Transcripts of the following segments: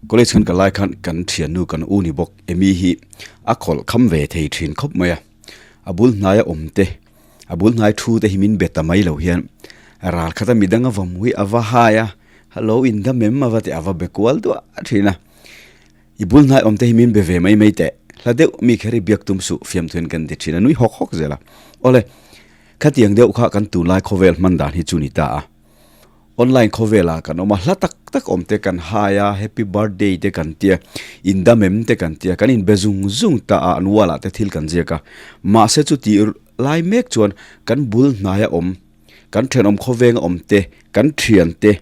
College kan kal lai khan kan thiannu kan u ni bawk Amy hi a khawlh kham ve thei thin khawp mai a, a bul hnaia awm te, a bul hnai thu te hi min be ta mai lo hian ral khat a midang a va hmu hi a va hai a, hello in dam em a va ti a va be kual duah thin a, i bul hnai awm te hi min be ve mai mai teh, hla deuh mi kher hi biak tum suh fiamthu hian kan ti thin a, nui hawk hawk zel a, awle khatiang deuh kha kan tunlai khawvel hman dan hi chu ni ta a. Online khawvelah kan awm a, hla tak tak awm te kan hai a, happy birthday te kan tia, indam em te kan tia, kan inbe zung zung ta a, an wall ah te thil kan ziak a. Mahse chuti lai mek chuan kan bul hnaia awm, kan thenawm khawvenga awm te, kan thian te,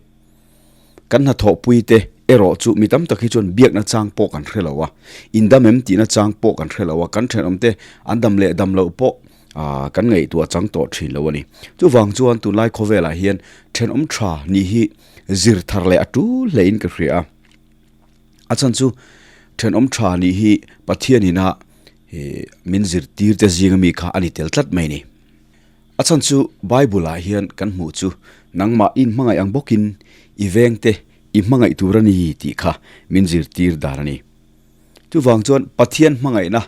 kan hnathawhpui te erawh chu mi tam tak hi chuan biakna chang pawh kan hre lo a, indam em tihna chang pawh kan hre lo a, kan thenawm te an dam leh dam loh pawh Aaa kan ngaihtuah chang tawh thin lo a ni. Chuvang chuan tunlai khawvelah hian thenawm tha nih hi zir thar leh a tul hle in ka hria a. A chhan chu thenawm tha nih hi Pathian ina ih min zirtir te zinga mi kha a ni tel tlat mai a ni. A chhan chu Bible ah hian kan hmuh chu nangmah i inhmangaih ang bawkin i vengte i hmangaih tur a ni tih kha min zirtir dan a ni. Chuvang chuan Pathian hmangaihna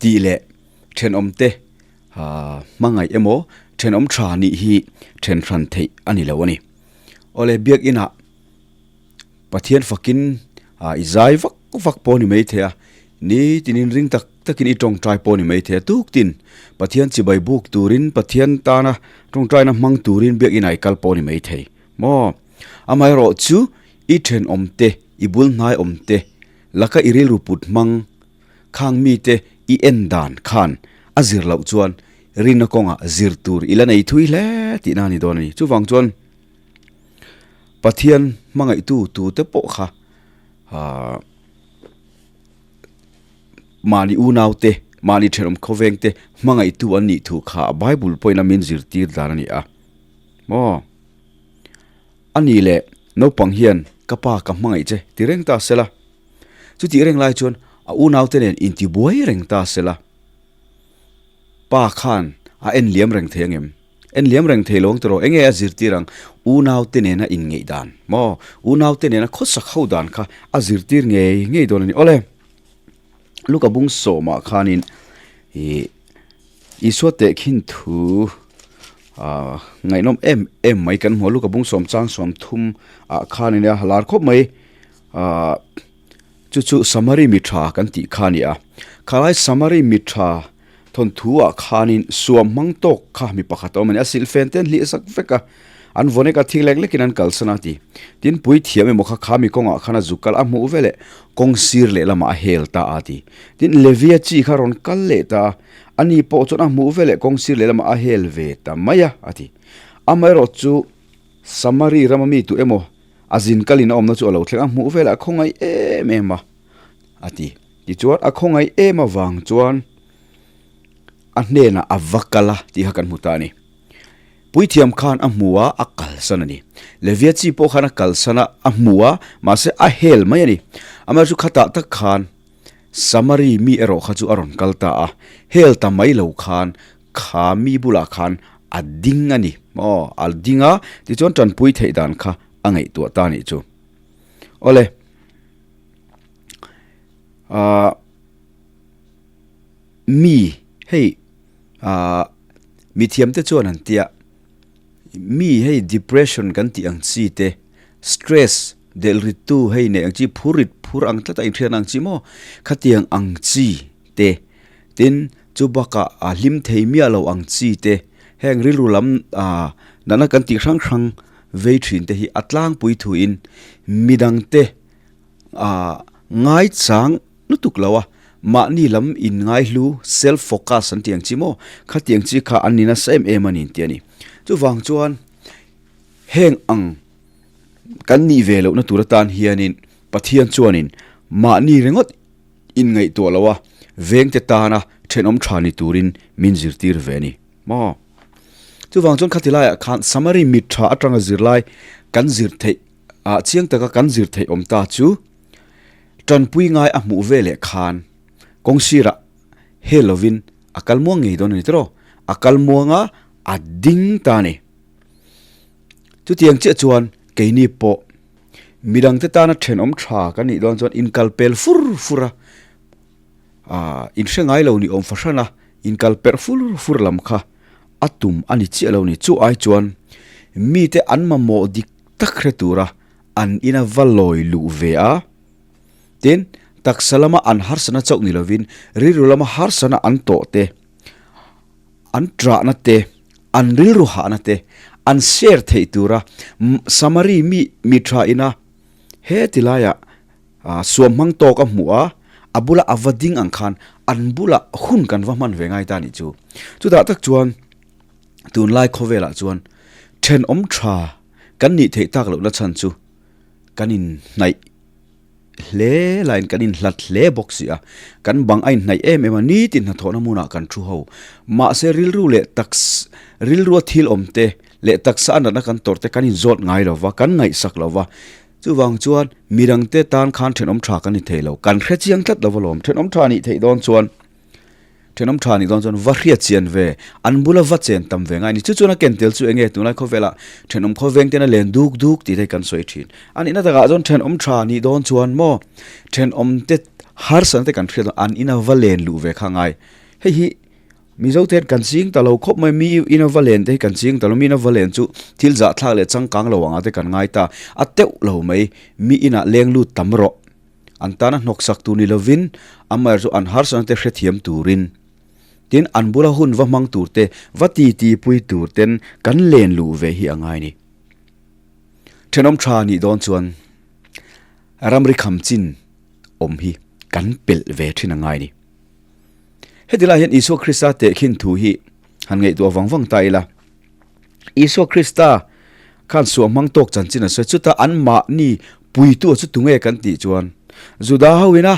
tih leh thenawmte hmangaih emaw thenawm tha nih hi then hran theih a ni lo a ni. Awle biakinah Pathian fakin i zai vak vak pawh a ni maithei a, nitinin ring tak takin i tawngtai pawh a ni maithei a, tuktin Pathian chibai buk turin Pathian tana tawngtaina hmang turin biakinah i kal pawh a ni maithei maw? Amaherawhchu i thenawmte i bul hnai awmte Laka i rilru put hmang khang mite i en dan khan a zir loh chuan rinna kawngah zir tur i la nei thui hle tihna a ni dawn a ni. Chuvang chuan Pathian hmangaihtu tute pawh kha aah mahni unaute, mahni thenawm khawvengte hmangaihtu an nih thu kha Bible pawhin a min zirtir dan a ni a. Maw? A ni leh naupang hian ka pa ka hmangaih che ti reng ta sela. Chutih reng lai chuan a unaute nen intibuai reng ta sela. Pa khan a en liam reng thei angem? En liam reng thei lo ang tiraw? Enge a zirtir ang? Unaute nena inngeih dan maw? Unaute nena khawsak ho dan kha a zirtir ngei ngei dawn a ni. Awle, Luka bung sawmah khanin ih Isua tehkhin thu ah ngaihnawm em em mai kan hmu a luka bung sawm chang sawm thum ah khan ania lar khawp mai ah chu chu samari mi tha kan tih kha a ni a khalai samari mi tha thawnthu ah khanin suam hmang tawk kha mi pakhat a awm a ni a silhfen te an hlih zak vek a an vawn eka thik lek lekin an kalsan a ti tin puithiam emaw kha kha mi kawngah khan a zuk kal a hmuh veleh kawng sir lehlamah a hel ta a ti tin levia chi kha rawn kal leh ta a. Ani pawh chuan a hmuh veleh kawng sir lehlamah a hel ve ta mai a, a ti. Amaherawh chu Samari rama mi tu emaw a zin kalin a awmna chu a lo thleng a, hmuh velah a khawngaih em em a, a ti. Tichuan a khawngaih em avang chuan a hnenah a va kal a tih kha kan hmu ta a ni. Puithiam khan a hmu a, a kalsan a ni. Levia chi pawh khan a kalsan a, a hmu a, mahse a hel mai a ni. Amaherawh chu khatah tak khan Samari mi erawh kha chu a rawn kal ta a, hel ta mai lo khan kha mi bulah khan a ding a ni. Aw, a ding a, tichuan tanpui theih dan kha a ngaihtuah ta a nih chu. Awle, ah, mi hei, ah, mithiamte chuan an tia, mi hei depression kan tih ang chi te, stress, Delh rittu hei nei ang chi, phur rit phur ang tlat a inhriat ang chi maw? Khatiang ang chi te, tin chu bakah a hlim thei miah lo ang chi te, heng rilru lam ah natna kan tih hrang hrang vei thin te hi a tlangpui thuin midangte ah ngaichang lutuk lo a, mahni lam inngaihlu, self focus an tih ang chi maw? Khatiang chi kha an ni nasa em em a ni tih a ni. Chuvang chuan heng ang. Kan nih ve lohna tur atan hianin Pathian chuanin mahni ringawt inngaihtuah lo a, vengte tana thenawm tha ni turin min zirtir ve a ni maw? Chuvang chuan khati laiah khan Samari mit tha atanga zirlai kan zir theih ah chiang taka kan zir theih awm ta chu tanpui ngai a hmuh ve leh khan kawng sirah hel lovin a kal muang ngei dawn a ni tiraw? A kal muang a, a ding ta a ni. Chutiang chiah chuan keini pawh Midangte tana thenawm tha kan nih dawn chuan inkal pel fur fur a, aah inhre ngai lo ni awm fahran a, inkal perh fur fur lam kha a tum a ni chiah lo ni. Chu ai chuan mite an mamawh dik tak hre tura an ina va lawi luh ve a, tin taksa lama an harsana chauh ni lovin rilru lama harsana an tawh te, an ṭahna te, an rilru hahna te an share theih tura Samari mi mi ṭha ina he ti laiah suam hmang tawk a hmuh a, a bula a va ding ang khan an bulah hun kan va hman ve ngai ta nih chu. Chutah tak chuan tunlai khawvelah chuan ṭhenawm ṭha kan nih theih tak lohna chhan chu kan inhnaih hle laiin kan inhlat hle bawk si a, kan bang a inhnaih em em a, nitin hnathawhna hmunah kan thu ho. Mahse rilru leh taks, rilrua thil awm te leh taksa a natna kan tawrh te kan inzawt ngai lo va, kan ngaihsak lo va. Chuvang chuan midangte tan khan thenawm tha kan ni thei lo, kan hre chiang tlat lo va lawm. Thenawm tha nih theih dawn chuan. Thenawm tha nih dawn chuan va hriat chian ve, an bula va chen tam ve ngai a ni. Chu chuan a ken tel chu enge tunlai khawvelah thenawm khawveng ten a len duk duk tih te hi kan sawi thin. A nihna takah chuan thenawm tha nih dawn chuan maw thenawm te harsatna te kan hriat dawn an ina va len luh ve kha ngai. Hei hi Mizo te hian kan ching ta lo khawp mai, mi ina va len te hi kan ching ta lo, mi ina va len chu thil zahthlak leh changkang lo anga te kan ngai ta. A teuh lo mai, mi inah leng lut tam rawh. An tana hnawksak tur ni lovin amaherawhchu an harsatna te hrethiam turin tin an bula hun va hmang tur te, va titi pui tur ten kan len luh ve hi a ngai ni. Thenawm tha nih dawn chuan ramri kham chin awm hi kan pelh ve thin a ngai ni. Heti lai hian Isua Krista tehkhin thu hi han ngaihtuah vang vang ta ila. Isua Krista khan suah hmang tawk chanchin a sawi. Chuta anmahni puitu chu tunge kan tih chuan Juda ho ina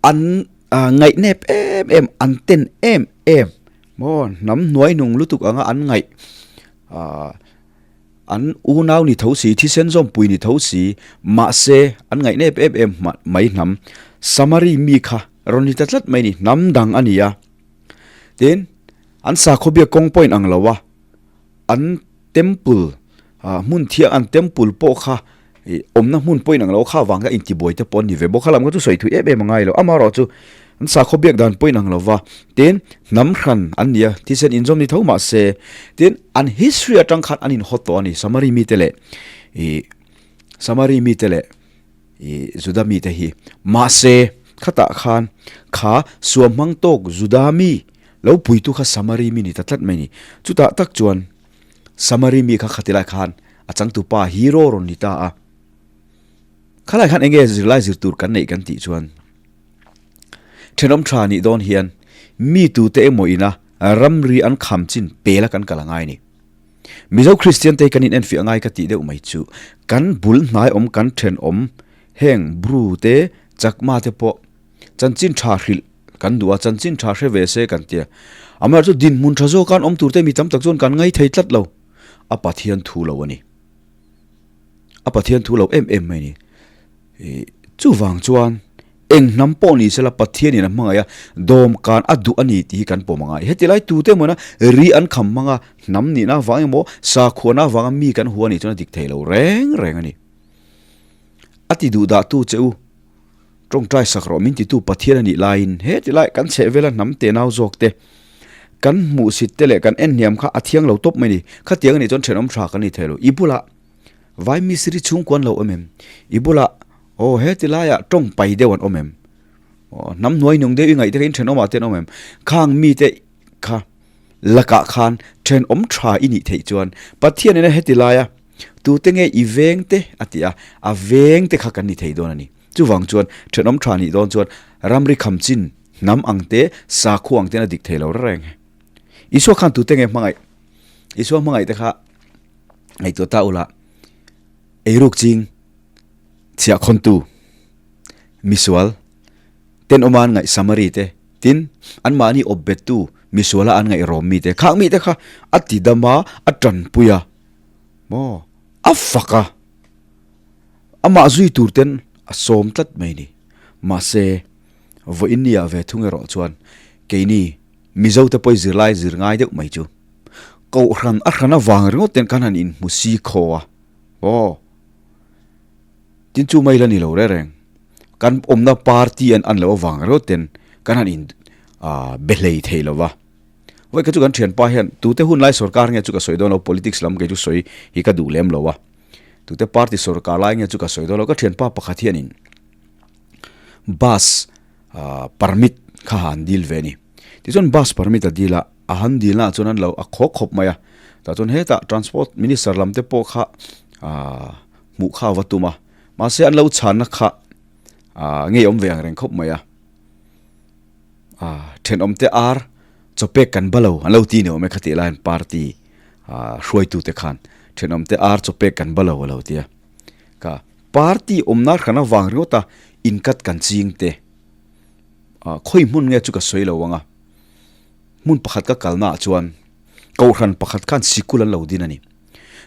an ngaihnep em em, an ten em em maw hnam hnuai nung lutuk anga an ngaih an unau ni tho si, thisen zawmpui ni tho si, mahse an ngaihnep em em mai hnam Samari mi kha rawn ni ta tlat mai ni, hnam dang a ni a. Tin, an sakhaw biak kawng pawhin ang lo a, an temple ah hmun thiang an temple pawh kha ih awmna hmun pawhin ang lo kha avang kha intibuai te pawh an ni ve bawk a, lam kha chu sawi thui em em a ngai lo, amaherawh chu an sakhaw biak dan pawhin ang lo va, tin hnam hran an ni a, thisen inzawm ni tho mahse tin an history atang khan an inhawt tawh a ni, Samari mite leh ih Samari mite leh. I Juda mite hi. Mahse, khatah khan kha suam hmang tawk Juda mi lo puitu kha Samari mi ni ta tlat mai ni. Chutah tak chuan Samari mi kha khati lai khan a changtupa hero rawn ni ta a. Khalai khan enge zirlai zir tur kan neih kan tih chuan thenawm tha nih dawn hian mi tute emaw ina ramri an kham chin pela kan kal a ngai ni. Mizo Kristian te hi kan inenfiah ngai ka tih deuh mai chu kan bul hnai awm kan thenawm heng Bru te Chakma te pawh chanchin tha hrilh kan duh a, chanchin tha hre ve se kan tia. Amaherawhchu dinhmun tha zawk an awm tur te mi tam tak chuan kan ngai thei tlat lo. A Pathian thu lo a ni. A Pathian thu lo em em mai a ni. Ih chuvang chuan eng hnam pawh ni sela Pathianin a hmangaih a, dawmkan a duh a ni tih hi kan pawm a ngai. Heti lai tute emaw ina ri an kham hmang a, hnam nihna avang emaw sakhuana avanga mi kan hua a nih chuan a dik thei lo reng reng a ni. A ti duh dah tu che u, tawngtai sak rawh min titu Pathian a nih laiin heti lai kan chheh vela hnam te nau zawk te kan hmuhsit te leh kan en hniam kha a thiang lo tawp mai a ni. Khatiang a nih chuan thenawm tha kan ni thei lo. I bulah. Vai mistiri chhungkua an lo awm em? I bulah aw heti laiah tawng pai deuh an awm em? Aw hnam hnuai nung deuh i ngaih te kha in thenawmah te an awm em? Khang mite kha lakah khan thenawm tha i nih theih chuan Pathian ina heti laia tute nge i veng te a ti a, a veng te kha kan ni thei dawn a ni. Chuvang chuan thenawm tha nih dawn chuan ramri kham chin hnam ang te sakhua ang ten a dik thei lo reng. Isua khan tute nge hmangaih? Isua hmangaih te kha Ngaihtuah ta ula, eiruk ching chhiah khawntu misual tenawma an ngaih Samari te, tin anmahni awp bettu misuala an ngaih rawm mite khang mite kha a ti dam a, a tanpui a, maw a fak a, amah zui tur ten a sawm tlat mai ni. Mahse, vawiin ni ah ve thung erawh chuan keini Mizo te pawh zirlai zir ngai deuh mai chu. Kohhran a hran avang ringawt ten khan han inhmu si khaw a, aw. Tin chu mai la ni lo reng reng. Kan awmna party an an loh avang reuh ten kan han in be hlei thei lo va. Vawi kha chu kan thianpa hian tute hun lai sorkar nge chu ka sawi dawn lo, politics lam kei chu sawi hi ka duh lem lo a. Tute party sorkar lai nge chu ka sawi dawn lo, ka thianpa pakhat hianin bus permit kha han dil ve a ni. Tichuan bus permit a dil a, a han dilna ah chuan an lo a khaw khawp mai a. Tah chuan hetah transport minister lam te pawh kha ahh hmuh kha a va tum a, mahse an lo chhanna kha ahh ngei awm ve ang reng khawp mai a. Ahh thenawm te ar chawpek kan ba lo an lo ti ni awm e khatih laiin party ahh hruaitu te khan thenawm te ar chawpek kan ba lo a lo ti a. Ka party awmna hran avang ringawt a inkat kan ching te ahh khawi hmun nge chu ka sawi lo ang a. Hmun pakhat ka kalna ah chuan kohhran pakhat khan sikul an lo din a ni.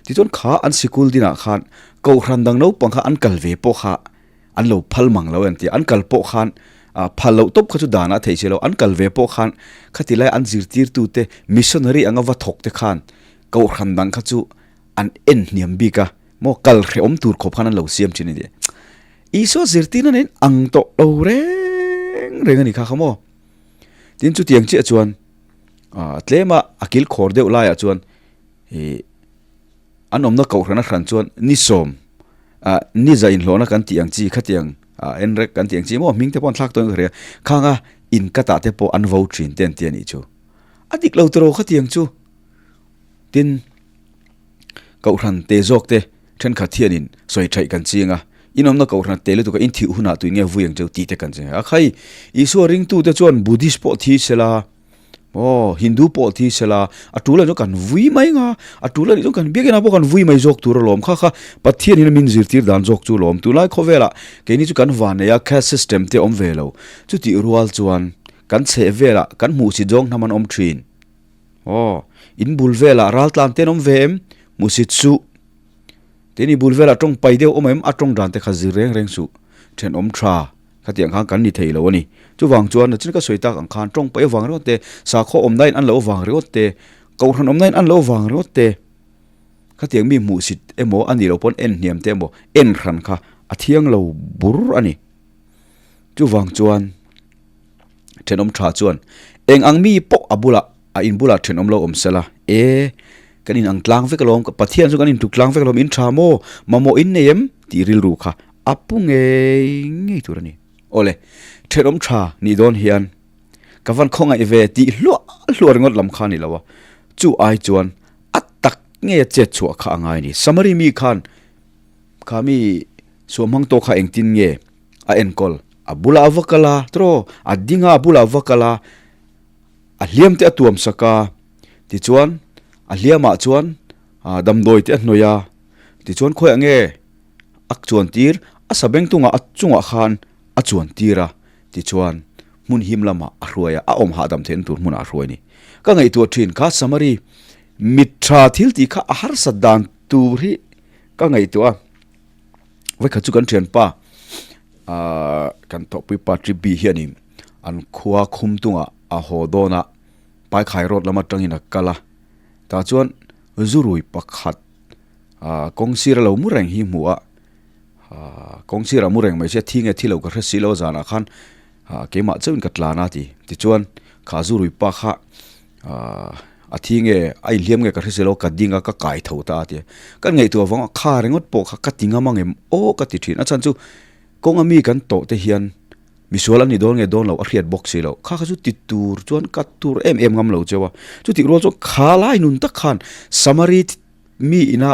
Tichuan kha an sikul dinah khan kohhran dang naupang kha an kal ve pawh kha an lo phal mang lo an ti a, an kal pawh khan ah phal loh tawp kha chu danah a theih si lo, an kal ve pawh khan khati lai an zirtirtute missionary anga va thawk te khan kohhran dang kha chu an en hniam bik a, maw kal hrehawm tur khawp khan an lo siam thin a ni. Isua zirtirna nen ang tawh lo reng reng a ni kha kha maw. Tin chutiang chiah chuan ah tlema a kil khawr deuh laiah chuan ih an awmna kohhran a hran chuan ni sawm ah ni za inhlawhna kan tih ang chi khatiang ah en rek kan tih ang chi maw hming te pawh an thlak tawn ka hria khang a in katah te pawh an vo thin te an ti a nih chu a dik lo tawh khatiang chu tin Kohhran te zawk te thenkhat hianin sawi theih kan ching a, inawmna kohhran te lutuk a inthih hunah tui nge vui ang cheu tih te kan ching a. Khai, Isua ringtute chuan Buddhist pawh thi sela, aw, Hindu pawh thi sela, a tul anih chuan kan vui mai nga, a tul anih chuan kan biakinah pawh kan vui mai zawk tur alawm. Kha kha Pathian in a min zirtir dan zawk chu alawm. Tunlai khawvelah keini chu kan van nei a, caste system te awm ve lo. Chutih rual chuan kan chheh velah kan hmuhsit zawng hnam an awm thin. Aw, in bul velah raltlan te an awm ve em? Hmusit suh. Tin i bul velah tawng pai deuh awm em? A tawng dan te kha zir reng reng suh. Thenawm tha khatiang khan kan ni thei lo a ni. Chuvang chuan nachin ka sawi tak ang khan tawng pai avang ringawt te, sakhaw awmna in an lo avang ringawt te, kohhran awmna in an lo avang ringawt te, khatiang mi hmuhsit emaw a nih loh pawn en hniam te emaw en hran kha a thiang lo bur a ni. Chuvang chuan. Thenawm tha chuan, Eng ang mi pawh a bulah, a in bulah thenawm lo awm sela. E, kan in ang tlang vek alawm, Pathian chu kan in tuk tlang vek alawm, in tha maw, mamawh in nei em? tih rilru kha a pu ngei ngei tur a ni. Awle, thenawm tha nih dawn hian ka van khawngaih ve tih hluah hluah ringawt lam kha a ni lo a, chu ai chuan a tak ngei a chet chhuah kha a ngai a ni. Samari mi khan kha mi suamhmang tawk kha engtin nge a enkawl? A bulah a va kal a, tawh a ding a, a bulah a va kal a, a hliam te a tuam sak a, tichuan a hliamah chuan ah damdawi te a hnawih a, tichuan khawiah nge a chuan tir, a sabeng tungah a chungah khan a chuan tir a, tichuan hmun him lamah a hruai a, a awm hahdam theihna tur hmunah a hruai a ni. Ka ngaihtuah thin kha Samari mit tha thil tih kha a harsat dan tur hi ka ngaihtuah a. Vawikhat chu kan thianpa ahh kan thawhpui pa Trippy hianin an khua khum tungah a haw dawn a, Paikhai road lam atangin a kal a, tah chuan zurui pakhat ahh kawng sir a lo mu reng hi hmu a, ahh kawng sirah mu reng mai se thi nge thi lo ka hre si lo a zanah khan ahh keimah chauhin ka tlan a ti, tichuan kha zurui pa kha. Ahh a thi nge a inhliam nge ka hre si lo ka ding a ka kai tho ta a ti a kan ngaihtuah vang a kha ringawt pawh kha ka ti ngam ang em aw ka ti thin a chhan chu kawnga mi kan tawh te hian misual an ni dawn nge dawn lo a hriat bawk si lo kha kha chu ti tur chuan ka tur em em ngam lo cheu a chutih rual chuan kha lai nun tak khan Samari mi ina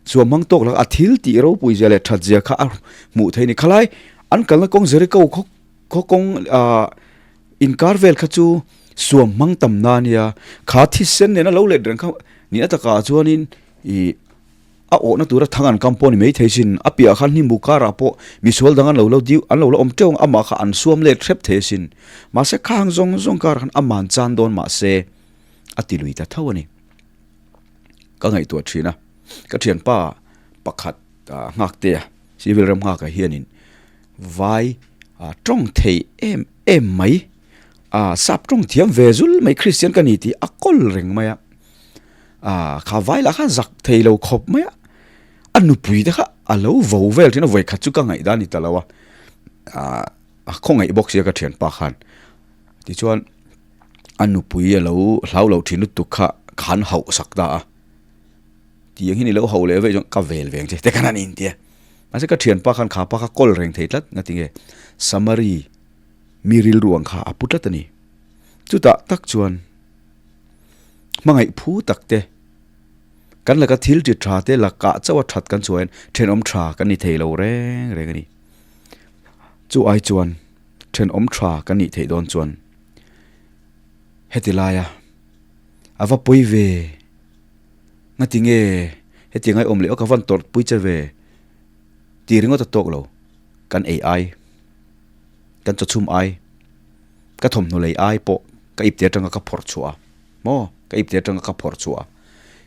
chuan hmang tawk laka a thil tih ropui zia leh that zia kha a hmuh theih a ni khalai an kalna kawng Jericho khaw khaw kawng ahh Inkar vel kha chu suam hmang tam na ania, kha thisen nena lo let reng kha nihna takah chuanin ih a awhna tura thang an kam pawh a ni maithei sin, a piahah khan hnim bu karah pawh misual dang an lo lo diu an lo la awm teuh ang amah kha an suam let hrep thei asin. Mahse khang zawng zawng karah khan aman chan dawn mahse a ti lui ta tho a ni. Ka ngaihtuah thin a, ka thianpa pakhat nghaktea civil ram nghakah hianin Vai tawng thei em em mai, ah sap tawng thiam ve zul mai Kristian ka ni tih a kawl reng mai a, ah kha vai lah kha zak thei lo khawp mai a, a nupui te kha. A lo vo vel thin a, vawi khat chu ka ngaih dan a ni ta lo a, ah a khawngaih bawk sia ka thianpa khan. Tichuan a nupui a lo hlau lo thin lutuk kha ka han hauh sak ta a, tiang hi ni lo hauh leh veih chuan ka vel veng che te khan an inti a. Mahse ka thianpa khan kha pa kha kawl reng thei tlat nga tinge Samari mi rilru ang kha a pu tlat a ni. Chutah tak chuan hmangaih phu tak te. Kan laka thil ti tha te lakah chauh a that kan chhuah hian thenawm tha kan ni thei lo reng reng a ni. Chu ai chuan thenawm tha kan nih theih dawn chuan heti laia a va pawi ve ngati nge hetiang ai awm leh aw ka van tawrh pui che ve tih ringawt a tawk lo kan ei ai kan chawchhum ai ka thawmhnaw lei ai pawh ka ipte atanga ka phawrh chhuah a. Maw? Ka ipte atanga ka phawrh chhuah a,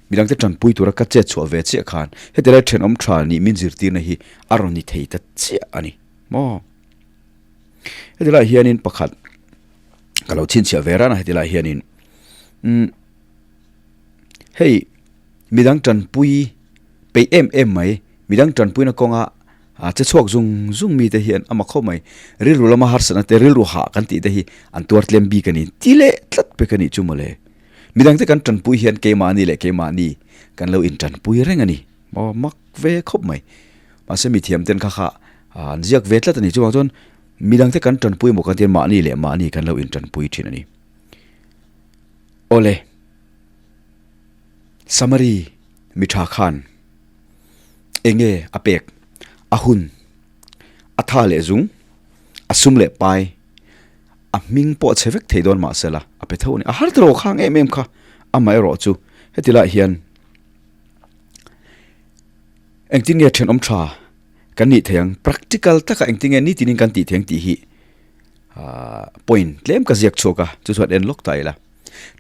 midangte tanpui tura ka chet chhuah ve chiah khan heti lai thenawm tha nih min zirtirna hi a rawn ni thei ta chiah a ni. Maw? Heti lai hianin pakhat ka lo chhinchhiah ve ran a heti lai hianin umm hei midang tanpui peih em em mai midang tanpuina kawnga A che chhuak zung zung mite hian a mak khawp mai. Rilru lama harsatna te, rilru hah kan tih te hi an tuar tlem bik a ni. Ti leh tlat pek a nih chu mawle. Midangte kan tanpui hian keimahni leh keimahni kan lo intanpui reng a ni. Maw mak ve khawp mai. Mahse mithiam ten kha kha an ziak ve tlat a ni. Chuvang chuan midangte kan tanpui emaw kan ti hian mahni leh mahni kan lo intanpui thin a ni. Awle, Samari mi tha khan. Enge a pek? A hun, a tha leh zung, a sum leh pai, a hming pawh a chhe vek thei dawn mahsela a pe tho a ni. A har tawh khang em em kha amaherawh chu heti lai hian engtin nge thenawm tha kan nih thei ang practical taka engtin nge nitinin kan tih thei ang tih hi ahh point tlem ka ziak chhuak a chu chuan en lawk ta ila.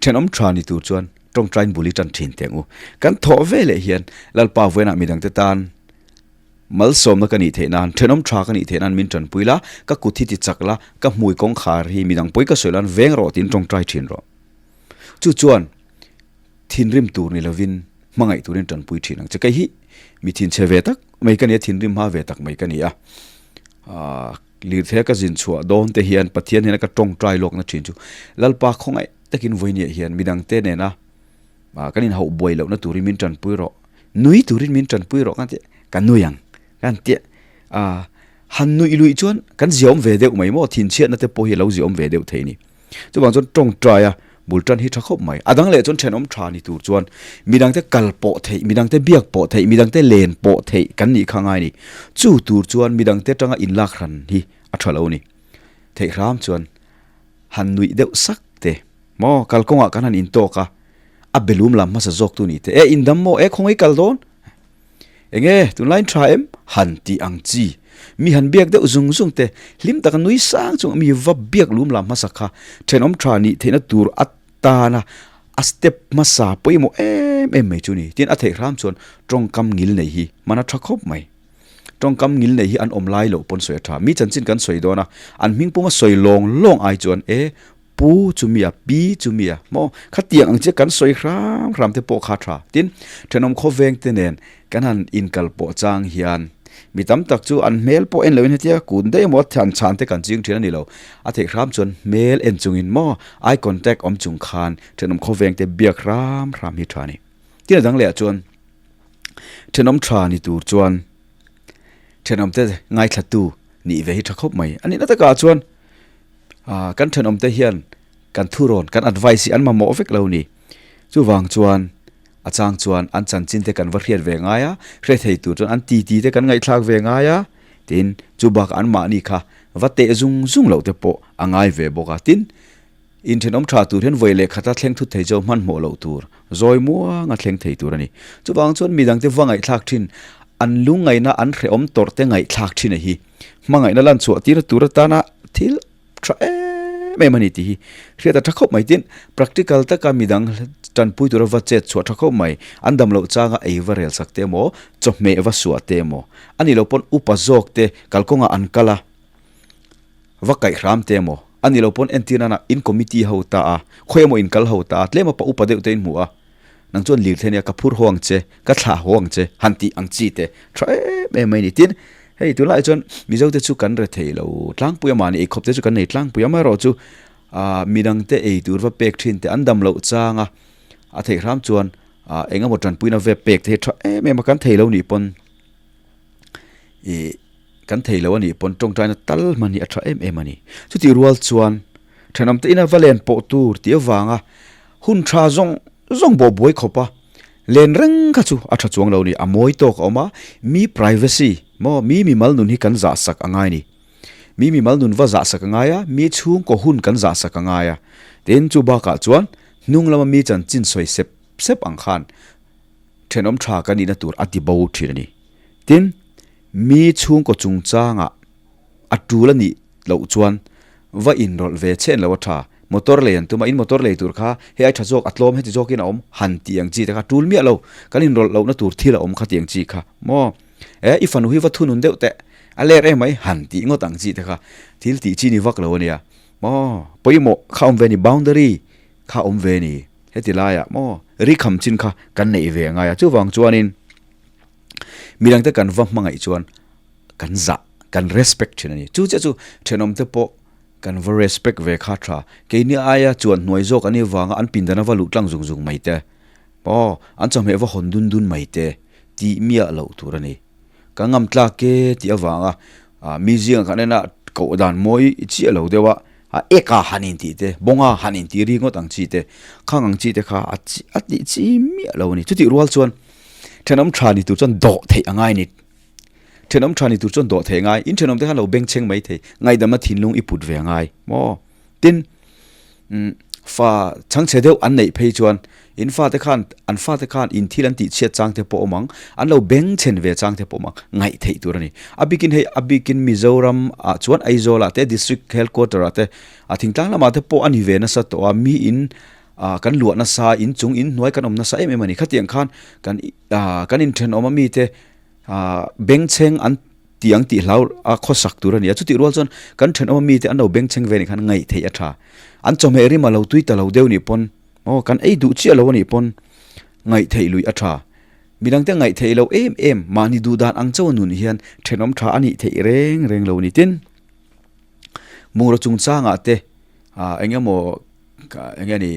Thenawm tha ni tur chuan tawngtain bul i tan thin teh ang u. Kan thawh ve leh hian Lalpa vawiinah midangte tan malsawmna ka nih theih nan, thenawm tha ka nih theih nan min tanpui la, ka kut hi ti chak la, ka hmui kawngkhar hi midang pawi ka sawi lan veng rawh tiin tawngtai thin rawh. Chu chuan thinrim tur ni lovin hmangaih turin tanpui thin ang che. Kei hi mi thinchhe ve tak mai ka ni a, thinrim hma ve tak mai ka ni a. Aaa. Lirthei a ka zin chhuah dawn te hian Pathian hian a ka tawngtai lawkna thin chu Lalpa khawngaih takin vawinia hian midangte nena kan inhauh buai lohna turin min tanpui rawh, nui turin min tanpui rawh kan tih ka nui ang kan tih a han nuih luih chuan kan ziaawm ve deuh mai maw thinchhiatna te pawh hi a lo ziaawm ve deuh thei a ni. Chuvang chuan tawngtai a bul tan hi tha khawp mai. A dang leh chuan thenawm tha ni tur chuan midangte kal pawh theih, midangte biak pawh theih, midangte len pawh theih kan nih kha ngai a ni. Chu tur chuan midangte atanga inlak hran hi a tha lo a ni. Theih hram chuan han nuih deuh sak te maw kalkawngah kan han intawk a, a belum lam hmasa zawk tu ni te, e indam maw, e khawngaih kal dawn? Enge tunlai in tha em? Han tih ang chi. Mi han biak deuh zung zung te, hlim taka nui sang chung mi va biak lum lam hmasa kha thenawm tha nih theihna tur atana a step hmasa pawimawh em em mai chu ni. Tin a theih hram chuan tawngkam ngil nei hi hman a tha khawp mai. Tawngkam ngil nei hi an awm lai loh pawn sawi a tha. Mi chanchin kan sawi dawn a, an hming puma sawi lawng lawng ai chuan e Pu chu mi a, pi chu mi a, maw? Khatiang ang chiah kan sawi hram hram te pawh kha tha. Tin, thenawm khawveng te nen kan han inkal pawh chang hian mi tam tak chu an hmel pawh en loin hetia kun daih emaw an chhan te kan ching thin a ni lo. A theih hram chuan hmel en chungin maw eye contact awm chung khan thenawm khawveng te biak hram hram hi tha a ni. Tin a dang leh ah chuan thenawm tha ni tur chuan thenawm te ngaithlatu nih ve hi tha khawp mai. A nihna takah chuan Ah, kan thenawmte hian kan thurawn, kan advice hi an mamawh vek lo ni. Chuvang chuan a chang chuan an chanchin te kan va hriat ve ngai a, hre thei tur chuan an titi te kan ngaihthlak ve ngai a, tin chu bakah an mahni kha va teh zung zung loh te pawh a ngai ve bawk a. Tin, inthenawm tha tur hian vawi leh khata thleng thut thei chu hmanhmawh loh tur, zawi muanga thleng thei tur a ni. Chuvang chuan midangte va ngaihthlak thin, an lungngaihna an hrehawm tawrh te ngaihthlak thin a hi. Hmangaihna lan chhuah tir tur atana thil tha em em a ni tih hi hriat a tha khawp mai. Tin, practical taka midang tanpui tura va chet chhuah tha khawp mai. An dam loh changa ei va rel sak te emaw, chawhmeh va suah te emaw, a nih loh pawn upa zawk te kalkawngah an kal a, va kaih hram te emaw, a nih loh pawn entir nana in committee ho ta a, khawi emaw in kal ho ta a, tlem a pa upa deuh te in hmu a. Nang chuan lirthei nia ka phur haw ang che, ka thlah haw ang che han tih ang chi te tha em em mai a ni. Tin, hei tunlaiah chuan Mizo te chu kan re thei lo tlangpui a, mahni eikhawp te chu kan nei tlangpui a, amaherawh chu ah midang te ei tur va pek thin te an dam loh chang a, a theih hram chuan ah eng emaw tanpuina ve pek te hi tha em em a, kan thei lo nih pawn ih kan thei lo a nih pawn tawngtaina tal hman hi a tha em em a ni. Chutih rual chuan thenawm te ina va len pawh tur tih avanga hun tha zawng zawng bawh buai khawp a, len reng kha chu a tha chuang lo a ni, a mawi tawk a awm a, mi privacy maw mi mimal nun hi kan zah sak a ngai a ni. Mi mimal nun va zah sak a ngai a, mi chhungkaw hun kan zah sak a ngai a, tin chu bakah chuan hnung lama mi chanchin sawi sep sep ang khan thenawm tha kan nihna tur a ti bo thin a ni. Tin, mi chhungkaw chungchangah a tul a nih loh chuan va inrawlh ve chhen lo a tha. Motor lei an tum a, in motor lei tur kha hei ai tha zawk a tlawm heti zawkin a awm han tih ang chi te kha tul miah lo, kan inrawlh lohna tur thil a awm kha tih ang chi kha maw. E, i fanu hi va thunun deuh teh, a ler em mai han tih ngawt ang chi te kha thil tih chi ni vak lo a nia maw, pawimawh kha awm ve ni, boundary kha awm ve ni, heti laiah maw ri kham chin kha kan neih ve a ngai a, chuvang chuanin midangte kan va hmangaih chuan kan zah, kan respect thin a ni, chu chiah chu thenawmte pawh kan va respect ve kha tha, keini aia chuan hnuai zawk an nih vanga an pindana va luh tlang zung zung mai te. Aw, an chawhmeh va hawn dun dun mai te tih miah loh tur a ni. Ka ngam tlak e tih avanga mi zingah khan en a koh dan mawi chiah lo deuh a, a eka han intih te, bawnga han intih ri ngawt ang chi te, khang ang chi te kha a chi a tih chi miah lo a ni. Chutih rual chuan thenawm tha ni tur chuan dawh theih a ngai a ni. Thenawm tha ni tur chuan dawh theih a ngai. In thenawm te khan lo bengchheng mai thei, ngaihdamna thinlung i put ve a ngai maw? Tin, fa chhangchhe deuh an neih phei chuan in fate khan an fate khan in thil an tih chhiat chang te pawh awm ang, an lo beng chhen ve chang te pawh awm ang, ngaih theih tur a ni. A bikin hei a bikin Mizoram ah chuan Aizawl ah te District Headquarter ah te a thingtlang lamah te pawh a ni ve nasa tawh a, mi in ah kan luah nasa in chung in hnuai kan awm nasa em em a ni. Khatiang khan kan ah kan inthenawm a mite ah bengchheng an Tih ang tih hlau a khawsak tur a ni a, chutih rual chuan kan thenawm mite an lo bengchheng ve nih khan ngaih theih a tha. An chawhmeh rim a lo tui ta lo deuh nih pawn aw kan ei duh chiah lo a nih pawn ngaih theih luih a tha. Midangte ngaih theih loh em em mahni duh dan ang chauh a nun hian thenawm tha a nih theih reng reng lo ni. Tin, bungraw chungchangah te ah eng emaw eng nge ni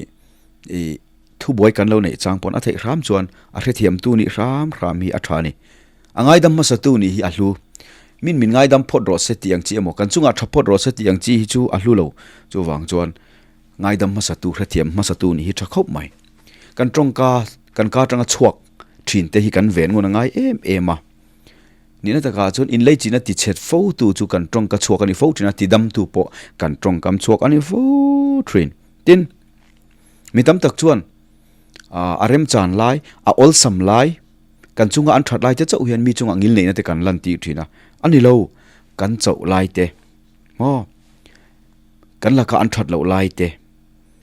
ih thubuai kan lo neih chang pawn a theih hram chuan a hrethiamtu nih hram hram hi a tha a ni. A ngaidam hmasatu nih hi a hlu. Min min ngaidam phawt rawh se tih ang chi emaw, kan chungah tha phawt rawh se tih ang chi hi chu a hlu lo. Chuvang chuan ngaidam hmasatu, hrethiam hmasatu nih hi tha khawp mai. Kan tawngka, kan ka atanga chhuak thin te hi kan ven ngun a ngai em em a. Nihna takah chuan inlei chihna ti chhet fo tu chu kan tawngka chhuak a ni fo thin a, tidamtu pawh kan tawngkam chhuak a ni fo thin. Tin, mi tam tak chuan a remchan lai, a awlsam lai, Kan chunga an that lai te chauh hian mi chungah ngil neihna te kan lan tir thin a, a ni lo, kan chauh lai te maw, kan laka an that loh lai te,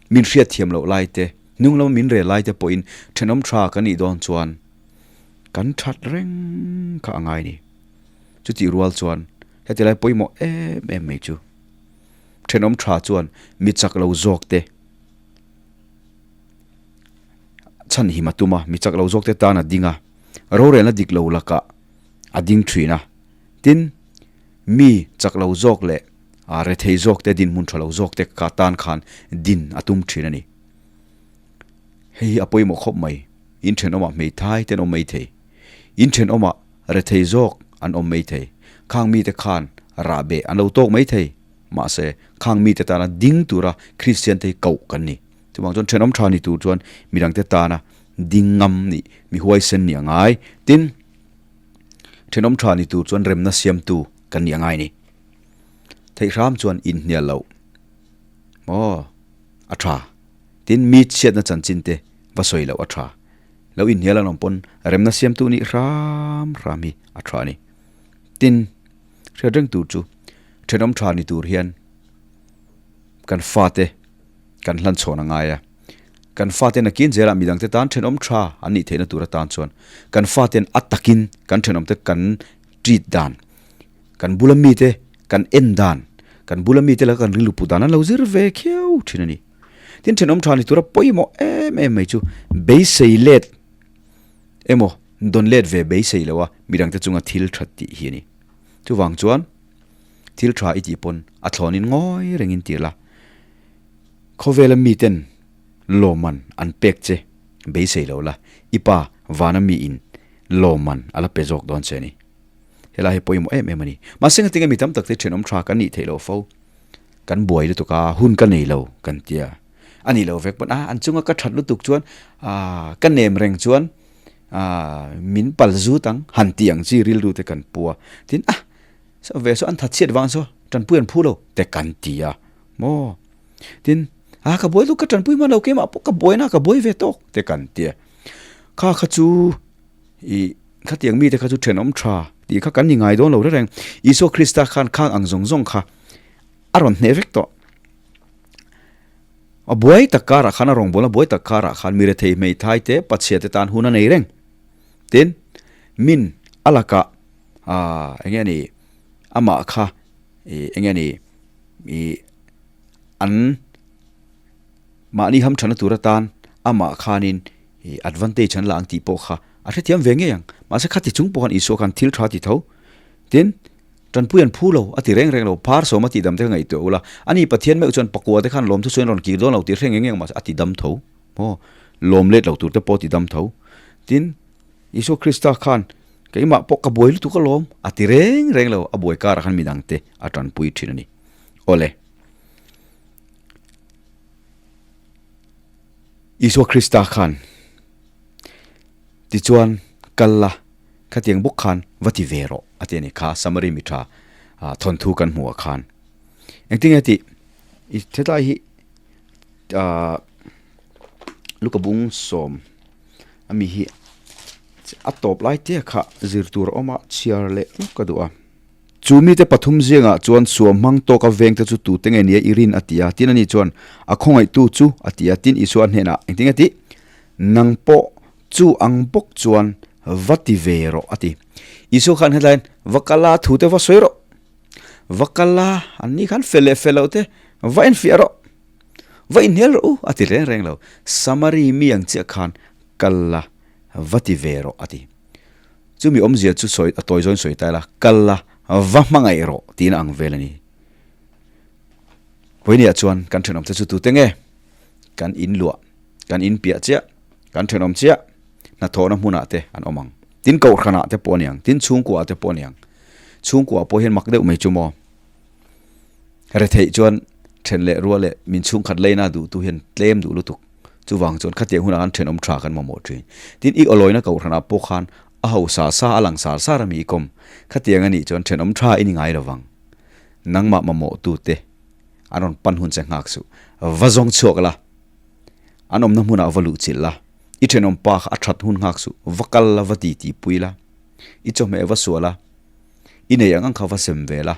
min hriat thiam loh lai te, hnung lama min rel lai te pawhin thenawm tha kan nih dawn chuan kan that reng kha a ngai ni. Chutih rual chuan heti lai pawimawh em em mai chu thenawm tha chuan mi chak lo zawk te, Chhan him a tum a, mi chak lo zawk te tan a ding a, rorelna dik lo lakah a ding thin a. Tin, mi chak lo zawk leh rethei zawk te dinhmun tha lo zawk te ka tan khan din a tum thin a ni. Hei hi a pawimawh khawp mai. In thenawmah hmeithai te an awm mai thei. In thenawmah rethei zawk an awm mai thei. Khang mite khan rahbeh an lo tawk mai thei. Mahse, khang mite tana ding tura Kristian te hi koh kan ni. Chuvang chuan thenawm tha ni tur chuan midangte tana ding ngam nih, mi huaisen nih a ngai. Tin, thenawm tha ni tur chuan remna siamtu kan nih a ngai ni. Theih hram chuan inhnial loh maw a tha. Tin, mi chhiatna chanchin te va sawi loh a tha. Lo inhnial an awm pawn remna siamtu nih hram hram hi a tha a ni. Tin, hriat reng tur chu thenawm tha ni tur hian kan fate kan hlan chhawn a ngai a, kan fate nakin zelah midangte tan thenawm tha an nih theihna tur atan chuan kan faten a takin kan thenawmte kan treat dan, kan bula mite kan en dan, kan bula mite laka kan rilru put dan an lo zir ve khiau thin a ni. Tin, thenawm tha ni tura pawimawh em em mai chu beisei let emaw dawn let ve beisei lo a midangte chunga thil tha tih hi a ni. Chuvang chuan thil tha i tih pawn a thlawnin ngawi rengin tir la. Khawvela miten lawmman an pek che beisei lo la, i pa vana miin lawmman a la pe zawk dawn che a ni. Helai hi pawimawh em em a ni. Mahse ngatinge mi tam tak te thenawm tha kan nih theih loh fo. Kan buai lutuk a, hun ka nei lo kan tia. A nih loh vek pawn a, an chunga ka that lutuk chuan aaa ka nem reng chuan aaa min pal zut ang han tih ang chi rilru te kan pu a. Tin a, saw ve saw an that chhiat vang saw tanpui an phu lo te kan ti a maw. Tin a ka buai lutuk ka tanpui hman lo keimah pawh ka buaina ka buai ve tawk te kan tia. Kha kha chu ih khatiang mite kha chu thenawm tha tih kha kan ni ngai dawn lo reng. Isua Krista khan khang ang zawng zawng kha a rawn hneh vek tawh. A buai tak karah khan a rawngbawlna buai tak karah khan mi rethei hmeithai te pachhia te tan hun a nei reng. Tin, min a lakah aah eng nge ni amah kha ih eng nge ni ih an mahni hamthana tur atan amah khanin ih advantage an la ang tih pawh kha a hrethiam ve ngei ang. Mahse khati chung pawh khan Isua khan thil tha ti tho. Tin. Tanpui an phu lo, a ti reng reng lo, phar sawm a tihdam te kha ngaihtuah ula, ani Pathian meuh chuan pakua te khan lawmthu sawiin rawn kir dawn lo tih hre ngei ngei ang mahse a tidam tho maw, lawm let lo tur te pawh a tidam tho. Tin, Isua Krista khan keimah pawh ka buai lutuk alawm a ti reng reng lo, a buai karah khan midang te a tanpui thin a ni. Awle. Isua Krista khan tichuan kal la. Khatiang bawk khan va ti ve rawh a ti a ni. Kha Samari mi tha thawnthu kan hmuh ah khan engtin nge tih i hetlai hi ahh luka bung sawm ami hi a tawp lai te kha zir tur a awm a chhiar leh lawk ka duh a. Chu mite pathum zingah chuan suam hmang tawka vengte chu tute nge nia i rin a ti a, tin ani chuan a khawngaihtu chu a ti a, tin Isua hnenah engtin nge tih nang pawh Chu ang bawk chuan va ti ve rawh a ti. Isua khan hetlaiin va kal a thu te va sawi rawh. Va kal a an ni khan fel leh fel loh te va enfiah rawh. Va inhel rawh u a ti reng reng lo. Samari mi ang chiah khan kal la va ti ve rawh a ti. Chumi awmzia chu sawi a tawi zawin sawi ta ila kal la va hmangaih rawh tiin a ang vel a ni. Vawinia chuan kan thenawmte chu tute nge? Kan inluah, kan inpiah chiah. Kan thenawm chiah hnathawhna hmunah te an awm ang. Tin kohhranah te pawh a ni ang, tin chhungkuaah te pawh a ni ang. Chhungkuaah pawh hian mak deuh mai chu maw? Retheih chuan then leh rual leh min chhungkhat leina duhtu hian tlem duh lutuk. Chuvang chuan khatiang hunah khan thenawm tha kan mamawh thin. Tin i awlawina kohhranah pawh khan a hausa sa a lang sar sar a mi i kawm. Khatiang a nih chuan thenawm tha i ni ngai lo vang. Nangmah mamawhtute an rawn pan hun che nghak suh. Va zawng chhuak la. An awmna hmunah va luh chilh la, i thenawm pa kha a that hun nghak suh, va kal la, va ti tih pui la, i chawhmeh va suah la, i nei ang ang kha va sem ve la,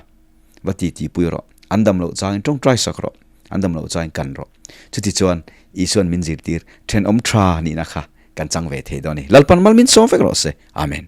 va ti tih pui rawh, an dam loh changin tawngtai sak rawh, an dam loh changin kan rawh. Chuti chuan Isua'n min zirtir thenawm tha nihna kha kan chang ve thei dawn a ni. Lalpan mal min sawm vek rawh se. Amen.